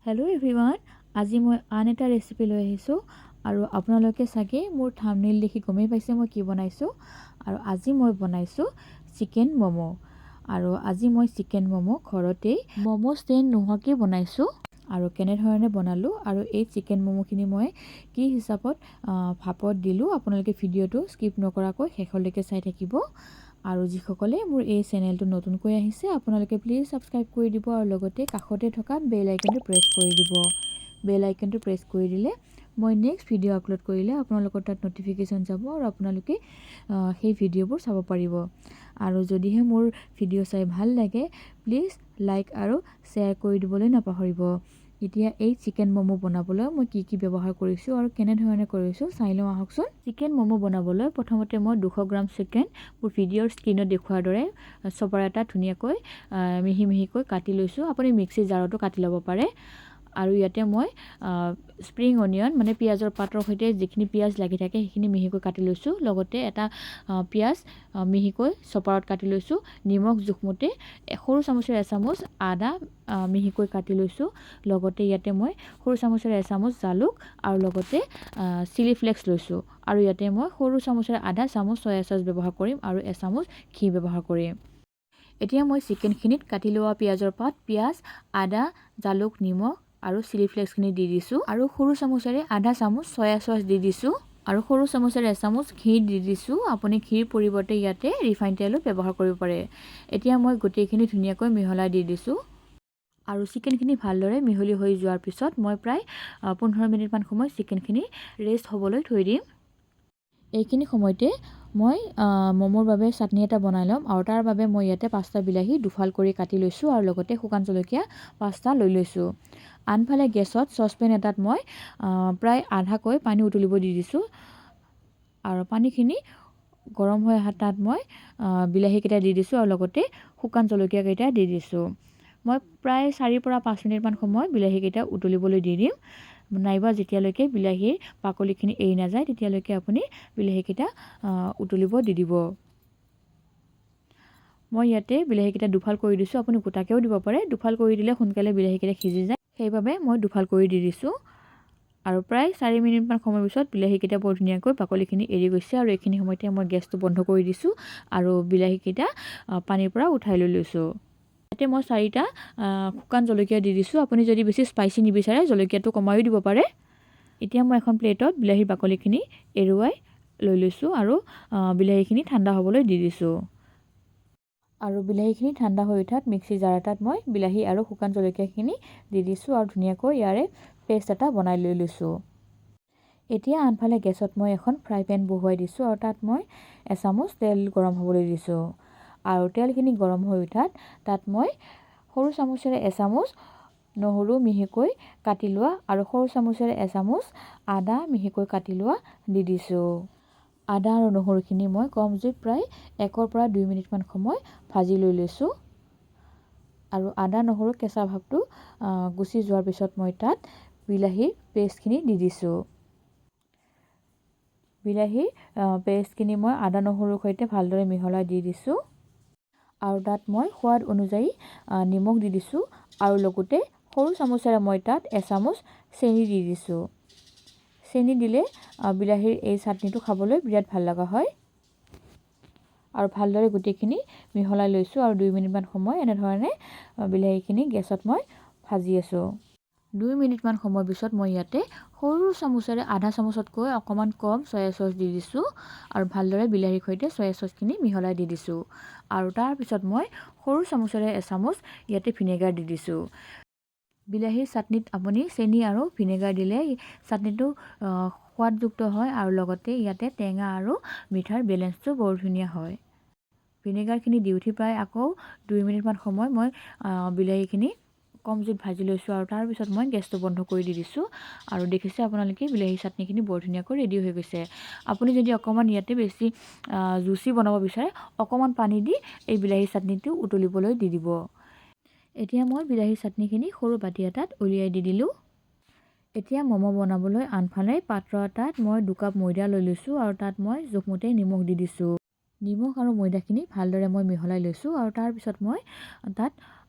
Hello' everyone, আজি মই আন এটা ৰেচিপি লৈ আহিছোঁ আৰু আপোনালোকে চাগে মোৰ থাম্বনেইল দেখি গমেই পাইছে মই কি বনাইছোঁ। আৰু আজি মই বনাইছোঁ চিকেন ম'ম'। আৰু আজি মই চিকেন ম'ম' ঘৰতেই ম'ম' ষ্টেণ্ড নোহোৱাকৈ বনাইছোঁ। আৰু কেনেধৰণে বনালোঁ আৰু এই চিকেন ম'ম'খিনি মই কি হিচাপত ভাপত দিলোঁ, আপোনালোকে ভিডিঅ'টো স্কিপ নকৰাকৈ শেষলৈকে চাই থাকিব। আৰু যিসকলে মোৰ এই চেনেলটো নতুনকৈ আহিছে, আপোনালোকে প্লিজ ছাবস্ক্ৰাইব কৰি দিব আৰু লগতে কাষতে থকা বেল আইকনটো প্ৰেছ কৰি দিব। বেল আইকনটো প্ৰেছ কৰি দিলে মই নেক্সট ভিডিঅ' আপলোড কৰিলে আপোনালোকৰ তাত ন'টিফিকেশ্যন যাব আৰু আপোনালোকে সেই ভিডিঅ'বোৰ চাব পাৰিব। আৰু যদিহে মোৰ ভিডিঅ' চাই ভাল লাগে, প্লিজ লাইক আৰু শ্বেয়াৰ কৰি দিবলৈ নাপাহৰিব। এতিয়া এই চিকেন ম'ম' বনাবলৈ মই কি কি ব্যৱহাৰ কৰিছোঁ আৰু কেনেধৰণে কৰিছোঁ, চাই লওঁ আহকচোন। চিকেন ম'ম' বনাবলৈ প্ৰথমতে মই 200 গ্ৰাম চিকেন মোৰ ভিডিঅ'ৰ স্ক্ৰীণত দেখুওৱাৰ দৰে চপাৰ এটা ধুনীয়াকৈ মিহি মিহিকৈ কাটি লৈছোঁ। আপুনি মিক্সি জাৰতো কাটি ল'ব পাৰে। আৰু ইয়াতে মই স্প্ৰিং অনিয়ন, মানে পিঁয়াজৰ পাতৰ সৈতে যিখিনি পিঁয়াজ লাগি থাকে, সেইখিনি মিহিকৈ কাটি লৈছোঁ। লগতে এটা পিঁয়াজ মিহিকৈ চপাৰত কাটি লৈছোঁ। নিমখ জোখমতে, সৰু চামুচেৰে এচামুচ আদা মিহিকৈ কাটি লৈছোঁ। লগতে ইয়াতে মই সৰু চামুচেৰে এচামুচ জালুক আৰু লগতে চিলি ফ্লেক্স লৈছোঁ। আৰু ইয়াতে মই সৰু চামুচেৰে আধা চামুচ চয়া চচ ব্যৱহাৰ কৰিম আৰু এচামুচ ঘি ব্যৱহাৰ কৰিম। এতিয়া মই চিকেনখিনিত কাটি লোৱা পিঁয়াজৰ পাত, পিঁয়াজ, আদা, জালুক, নিমখ আৰু চিলি ফ্লেক্সখিনি দি দিছোঁ আৰু সৰু চামুচেৰে আধা চামুচ চয়া চচ দি দিছোঁ আৰু সৰু চামুচেৰে এচামুচ ঘি দি দিছোঁ। আপুনি ঘিৰ পৰিৱৰ্তে ইয়াতে ৰিফাইন তেলো ব্যৱহাৰ কৰিব পাৰে। এতিয়া মই গোটেইখিনি ধুনীয়াকৈ মিহলাই দি দিছোঁ। আৰু চিকেনখিনি ভালদৰে মিহলি হৈ যোৱাৰ পিছত মই প্ৰায় 15 মিনিটমান সময় চিকেনখিনি ৰেষ্ট হ'বলৈ থৈ দিম। এইখিনি সময়তে মই ম'ম'ৰ বাবে চাটনি এটা বনাই ল'ম। আৰু তাৰ বাবে মই ইয়াতে পাঁচটা বিলাহী দুফাল কৰি কাটি লৈছোঁ আৰু লগতে শুকান জলকীয়া পাঁচটা লৈ লৈছোঁ। আনফালে গেছত চচপেন এটাত মই প্ৰায় আধাকৈ পানী উতলিব দি দিছোঁ। আৰু পানীখিনি গৰম হৈ অহাত তাত মই বিলাহীকেইটা দি দিছোঁ আৰু লগতে শুকান জলকীয়াকেইটা দি দিছোঁ। মই প্ৰায় 4ৰ পৰা 5 মিনিটমান সময় বিলাহীকেইটা উতলিবলৈ দি দিম, নাইবা যেতিয়ালৈকে বিলাহীৰ বাকলিখিনি এৰি নাযায়, তেতিয়ালৈকে আপুনি বিলাহীকেইটা উতলিব দি দিব। মই ইয়াতে বিলাহীকেইটা দুফাল কৰি দিছোঁ, আপুনি গোটাকৈও দিব পাৰে। দুফাল কৰি দিলে সোনকালে বিলাহীকেইটা সিজি যায়, সেইবাবে মই দুফাল কৰি দি দিছোঁ। আৰু প্ৰায় 4 মিনিটমান সময়ৰ পিছত বিলাহীকেইটা বৰ ধুনীয়াকৈ বাকলিখিনি এৰি গৈছে। আৰু এইখিনি সময়তে মই গেছটো বন্ধ কৰি দিছোঁ আৰু বিলাহীকেইটা পানীৰ পৰা উঠাই লৈ লৈছোঁ। ইয়াতে মই চাৰিটা শুকান জলকীয়া দি দিছোঁ। আপুনি যদি বেছি স্পাইচি নিবিচাৰে, জলকীয়াটো কমায়ো দিব পাৰে। এতিয়া মই এখন প্লেটত বিলাহীৰ বাকলিখিনি এৰুৱাই লৈ লৈছোঁ আৰু বিলাহীখিনি ঠাণ্ডা হ'বলৈ দি দিছোঁ। আৰু বিলাহীখিনি ঠাণ্ডা হৈ উঠাত মিক্সি জাৰ এটাত মই বিলাহী আৰু শুকান জলকীয়াখিনি দি দিছোঁ আৰু ধুনীয়াকৈ ইয়াৰে পেষ্ট এটা বনাই লৈ লৈছোঁ। এতিয়া আনফালে গেছত মই এখন ফ্ৰাই পেন বহুৱাই দিছোঁ আৰু তাত মই এচামুচ তেল গৰম হ'বলৈ দিছোঁ। আৰু তেলখিনি গৰম হৈ উঠাত তাত মই সৰু চামুচেৰে এচামুচ নহৰু মিহিকৈ কাটি লোৱা আৰু সৰু চামুচেৰে এচামুচ আদা মিহিকৈ কাটি লোৱা দি দিছোঁ। আদা আৰু নহৰুখিনি মই কম জুইত প্ৰায় 1ৰ পৰা 2 মিনিটমান সময় ভাজি লৈ লৈছোঁ। আৰু আদা নহৰু কেঁচা ভাৱটো গুচি যোৱাৰ পিছত মই তাত বিলাহীৰ পেষ্টখিনি দি দিছোঁ। বিলাহীৰ পেষ্টখিনি মই আদা নহৰুৰ সৈতে ভালদৰে মিহলাই দি দিছোঁ। আৰু তাত মই সোৱাদ অনুযায়ী নিমখ দি দিছোঁ আৰু লগতে সৰু চামুচেৰে মই তাত এচামুচ চেনি দি দিছোঁ। চেনি দিলে বিলাহীৰ এই চাটনিটো খাবলৈ বিৰাট ভাল লগা হয়। আৰু ভালদৰে গোটেইখিনি মিহলাই লৈছোঁ আৰু 2 মিনিটমান সময় এনেধৰণে বিলাহীখিনি গেছত মই ভাজি আছোঁ। 2 মিনিটমান সময়ৰ পিছত মই ইয়াতে সৰু চামুচেৰে আধা চামুচতকৈ অকণমান কম চয়া চচ দি দিছোঁ আৰু ভালদৰে বিলাহীৰ সৈতে চয়া চচখিনি মিহলাই দি দিছোঁ। আৰু তাৰপিছত মই সৰু চামুচেৰে এচামুচ ইয়াতে ভিনেগাৰ দি দিছোঁ। বিলাহীৰ চাটনিত আপুনি চেনি আৰু ভিনেগাৰ দিলে চাটনিটো সোৱাদযুক্ত হয় আৰু লগতে ইয়াতে টেঙা আৰু মিঠাৰ বেলেঞ্চটো বৰ ধুনীয়া হয়। ভিনেগাৰখিনি দি উঠি প্ৰায় আকৌ 2 মিনিটমান সময় মই বিলাহীখিনি কম জুইত ভাজি লৈছোঁ আৰু তাৰপিছত মই গেছটো বন্ধ কৰি দি দিছোঁ। আৰু দেখিছে আপোনালোকে, বিলাহী চাটনিখিনি বৰ ধুনীয়াকৈ ৰেডি হৈ গৈছে। আপুনি যদি অকণমান ইয়াতে বেছি জুচি বনাব বিচাৰে, অকণমান পানী দি এই বিলাহী চাটনিটো উতলিবলৈ দি দিব। এতিয়া মই বিলাহী চাটনিখিনি সৰু বাতি এটাত উলিয়াই দি দিলোঁ। এতিয়া ম'ম' বনাবলৈ আনফালে পাত্ৰ এটাত মই 2 কাপ ময়দা লৈ লৈছোঁ আৰু তাত মই জোখমতে নিমখ দি দিছোঁ। নিমখ আৰু ময়দাখিনি ভালদৰে মই মিহলাই লৈছোঁ আৰু তাৰপিছত মই তাত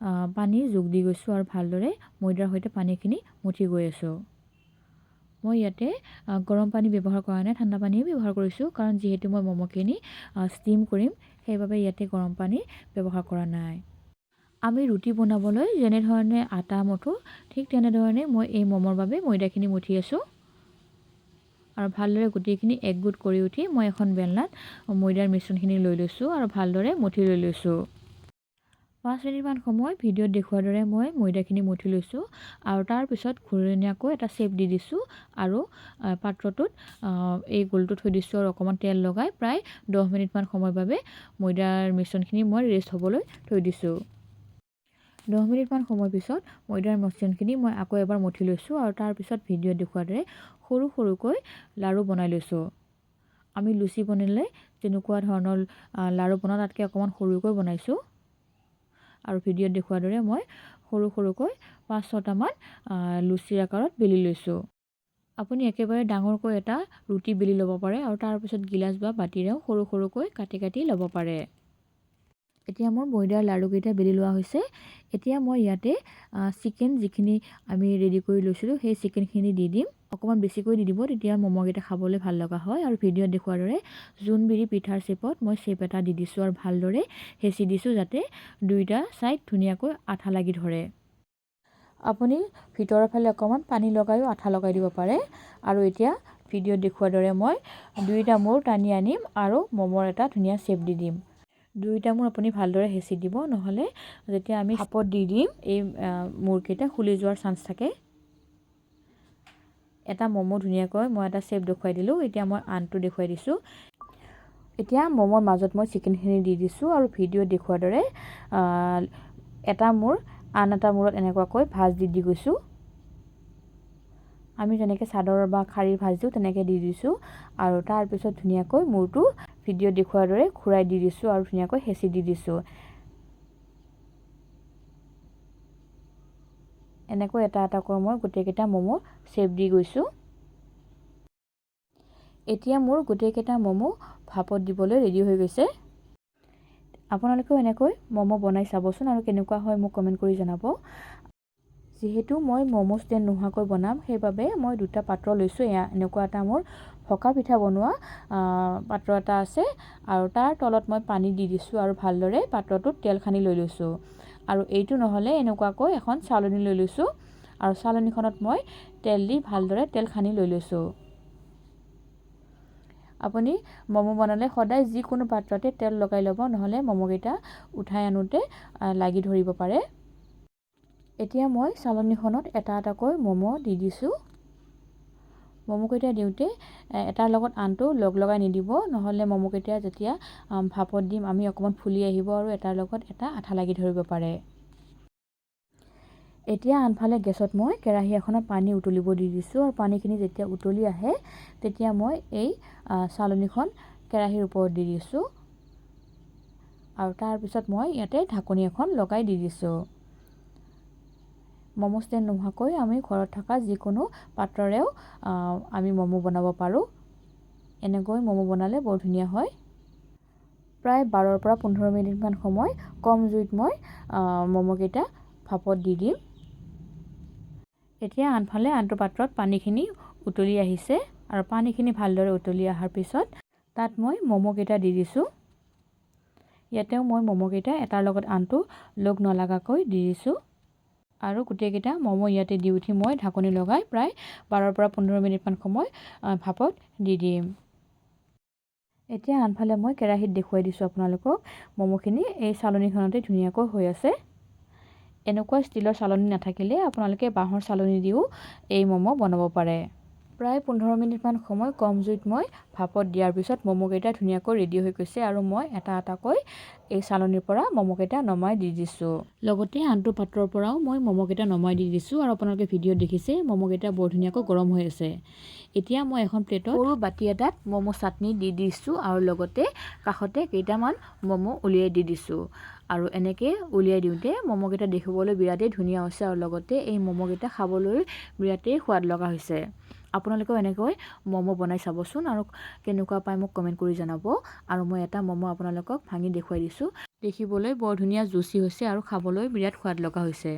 পানী যোগ দি গৈছোঁ আৰু ভালদৰে ময়দাৰ সৈতে পানীখিনি মঠি গৈ আছোঁ। মই ইয়াতে গৰম পানী ব্যৱহাৰ কৰা নাই, ঠাণ্ডা পানীয়ে ব্যৱহাৰ কৰিছোঁ, কাৰণ যিহেতু মই ম'ম'খিনি ষ্টিম কৰিম, সেইবাবে ইয়াতে গৰম পানী ব্যৱহাৰ কৰা নাই। আমি ৰুটি বনাবলৈ যেনেধৰণে আটা মথোঁ, ঠিক তেনেধৰণে মই এই ম'মৰ বাবে ময়দাখিনি মঠি আছোঁ। আৰু ভালদৰে গোটেইখিনি একগোট কৰি উঠি মই এখন বেলনাত ময়দাৰ মিশ্ৰণখিনি লৈ লৈছোঁ আৰু ভালদৰে মঠি লৈ লৈছোঁ। 5 মিনিটমান সময় ভিডিঅ'ত দেখুওৱাৰ দৰে মই ময়দাখিনি মঠি লৈছোঁ আৰু তাৰপিছত ঘূৰণীয়াকৈ এটা শ্বেপ দি দিছোঁ আৰু পাত্ৰটোত এই গোলটো থৈ দিছোঁ আৰু অকণমান তেল লগাই প্ৰায় 10 মিনিটমান সময়ৰ বাবে ময়দাৰ মিশ্ৰণখিনি মই ৰেষ্ট হ'বলৈ থৈ দিছোঁ। 10 মিনিটমান সময়ৰ পিছত ময়দাৰ মিশ্ৰণখিনি মই আকৌ এবাৰ মঠি লৈছোঁ আৰু তাৰপিছত ভিডিঅ'ত দেখুওৱাৰ দৰে সৰু সৰুকৈ লাড়ু বনাই লৈছোঁ। আমি লুচি বনালে যেনেকুৱা ধৰণৰ লাড়ু বনাওঁ, তাতকৈ অকণমান সৰুকৈ বনাইছোঁ। আৰু ভিডিঅ'ত দেখুওৱাৰ দৰে মই সৰু সৰুকৈ 5-6টামান লুচিৰ আকাৰত বেলি লৈছোঁ। আপুনি একেবাৰে ডাঙৰকৈ এটা ৰুটি বেলি ল'ব পাৰে আৰু তাৰপিছত গিলাচ বা বাতিৰেও সৰু সৰুকৈ কাটি কাটি ল'ব পাৰে। এতিয়া মোৰ ময়দাৰ লাড়ুকেইটা বেলি লোৱা হৈছে। এতিয়া মই ইয়াতে চিকেন যিখিনি আমি ৰেডি কৰি লৈছিলোঁ, সেই চিকেনখিনি দি দিম। অকণমান বেছিকৈ দি দিব, তেতিয়া ম'ম'কেইটা খাবলৈ ভাল লগা হয়। আৰু ভিডিঅ'ত দেখুওৱাৰ দৰে জোনবিৰি পিঠাৰ শ্বেপত মই শ্বেপ এটা দি দিছোঁ আৰু ভালদৰে হেঁচি দিছোঁ, যাতে দুয়োটা ছাইড ধুনীয়াকৈ আঠা লাগি ধৰে। আপুনি ভিতৰৰ ফালে অকণমান পানী লগায়ো আঠা লগাই দিব পাৰে। আৰু এতিয়া ভিডিঅ'ত দেখুওৱাৰ দৰে মই দুয়োটা মূৰ টানি আনিম আৰু ম'মৰ এটা ধুনীয়া শ্বেপ দি দিম। দুয়োটা মূৰ আপুনি ভালদৰে হেঁচি দিব, নহ'লে যেতিয়া আমি ভাপত দি দিম, এই মূৰকেইটা খুলি যোৱাৰ চান্স থাকে। এটা ম'ম' ধুনীয়াকৈ মই এটা শ্বেপ দেখুৱাই দিলোঁ। এতিয়া মই আনটো দেখুৱাই দিছোঁ। এতিয়া ম'মৰ মাজত মই চিকেনখিনি দি দিছোঁ আৰু ভিডিঅ'ত দেখুওৱাৰ দৰে এটা মূৰ আন এটা মূৰত এনেকুৱাকৈ ভাঁজ দি দি গৈছোঁ। আমি যেনেকৈ চাদৰ বা শাৰীৰ ভাঁজ দিওঁ, তেনেকৈ দি দিছোঁ। আৰু তাৰপিছত ধুনীয়াকৈ মূৰটো ভিডিঅ'ত দেখুওৱাৰ দৰে ঘূৰাই দি দিছোঁ আৰু ধুনীয়াকৈ হেঁচি দি দিছোঁ। এনেকৈ এটা এটাকৈ মই গোটেইকেইটা ম'ম' শ্বেপ দি গৈছোঁ। এতিয়া মোৰ গোটেইকেইটা ম'ম' ভাপত দিবলৈ ৰেডি হৈ গৈছে। আপোনালোকেও এনেকৈ ম'ম' বনাই চাবচোন আৰু কেনেকুৱা হয় মোক কমেণ্ট কৰি জনাব। যিহেতু মই ম'ম' ষ্টেণ্ড নোহোৱাকৈ বনাম, সেইবাবে মই দুটা পাত্ৰ লৈছোঁ। এয়া এনেকুৱা এটা মোৰ ভকা পিঠা বনোৱা পাত্ৰ এটা আছে আৰু তাৰ তলত মই পানী দি দিছোঁ আৰু ভালদৰে পাত্ৰটোত তেল সানি লৈ লৈছোঁ। আৰু এইটো নহ'লে এনেকুৱাকৈ এখন চালনী লৈ লৈছোঁ আৰু চালনীখনত মই তেল দি ভালদৰে তেল সানি লৈ লৈছোঁ। আপুনি ম'ম' বনালে সদায় যিকোনো পাত্ৰতে তেল লগাই ল'ব, নহ'লে ম'ম'কেইটা উঠাই আনোতে লাগি ধৰিব পাৰে। এতিয়া মই চালনীখনত এটা এটাকৈ ম'ম' দি দিছোঁ। ম'ম'কেইটা দিওঁতে এটাৰ লগত আনটো লগ লগাই নিদিব, নহ'লে ম'ম'কেইটা যেতিয়া ভাপত দিম আমি, অকণমান ফুলি আহিব আৰু এটাৰ লগত এটা আঠা লাগি ধৰিব পাৰে। এতিয়া আনফালে গেছত মই কেৰাহী এখনত পানী উতলিব দি দিছোঁ আৰু পানীখিনি যেতিয়া উতলি আহে, তেতিয়া মই এই চালনীখন কেৰাহীৰ ওপৰত দি দিছোঁ আৰু তাৰপিছত মই ইয়াতে ঢাকনি এখন লগাই দি দিছোঁ। ম'ম' ষ্টেণ্ড নোহোৱাকৈ আমি ঘৰত থকা যিকোনো পাত্ৰৰেও আমি ম'ম' বনাব পাৰোঁ। এনেকৈ ম'ম' বনালে বৰ ধুনীয়া হয়। প্ৰায় 12ৰ পৰা 15 মিনিটমান সময় কম জুইত মই ম'ম'কেইটা ভাপত দি দিম। এতিয়া আনফালে আনটো পাত্ৰত পানীখিনি উতলি আহিছে আৰু পানীখিনি ভালদৰে উতলি অহাৰ পিছত তাত মই ম'ম'কেইটা দি দিছোঁ। ইয়াতেও মই ম'ম'কেইটা এটাৰ লগত আনটো লগ নলগাকৈ দি দিছোঁ আৰু গোটেইকেইটা ম'ম' ইয়াতে দি উঠি মই ঢাকনি লগাই প্ৰায় 12ৰ পৰা 15 মিনিটমান সময় ভাপত দি দিম। এতিয়া আনফালে মই কেৰাহীত দেখুৱাই দিছোঁ আপোনালোকক, ম'ম'খিনি এই চালনীখনতে ধুনীয়াকৈ হৈ আছে। এনেকুৱা ষ্টীলৰ চালনী নাথাকিলে আপোনালোকে বাঁহৰ চালনী দিও এই ম'ম' বনাব পাৰে। প্ৰায় 15 মিনিটমান সময় কম জুইত মই ভাপত দিয়াৰ পিছত ম'ম'কেইটা ধুনীয়াকৈ ৰেডি হৈ গৈছে আৰু মই এটা এটাকৈ এই চালনীৰ পৰা ম'ম'কেইটা নমাই দি দিছোঁ। লগতে আনটো পাত্ৰৰ পৰাও মই ম'ম'কেইটা নমাই দি দিছোঁ আৰু আপোনালোকে ভিডিঅ'ত দেখিছে, ম'ম'কেইটা বৰ ধুনীয়াকৈ গৰম হৈ আছে। এতিয়া মই এখন প্লেটত সৰু বাতি এটাত ম'ম' চাটনি দি দিছোঁ আৰু লগতে কাষতে কেইটামান ম'ম' উলিয়াই দি দিছোঁ। আৰু এনেকৈ উলিয়াই দিওঁতে ম'ম'কেইটা দেখিবলৈ বিৰাটেই ধুনীয়া হৈছে আৰু লগতে এই ম'ম'কেইটা খাবলৈ বিৰাটেই সোৱাদ লগা হৈছে। আপোনালোকেও এনেকৈ ম'ম' বনাই চাবচোন আৰু কেনেকুৱা পায় মোক কমেণ্ট কৰি জনাব। আৰু মই এটা ম'ম' আপোনালোকক ভাঙি দেখুৱাই দিছোঁ। দেখিবলৈ বৰ ধুনীয়া জুচি হৈছে আৰু খাবলৈ বিৰাট সোৱাদ লগা হৈছে।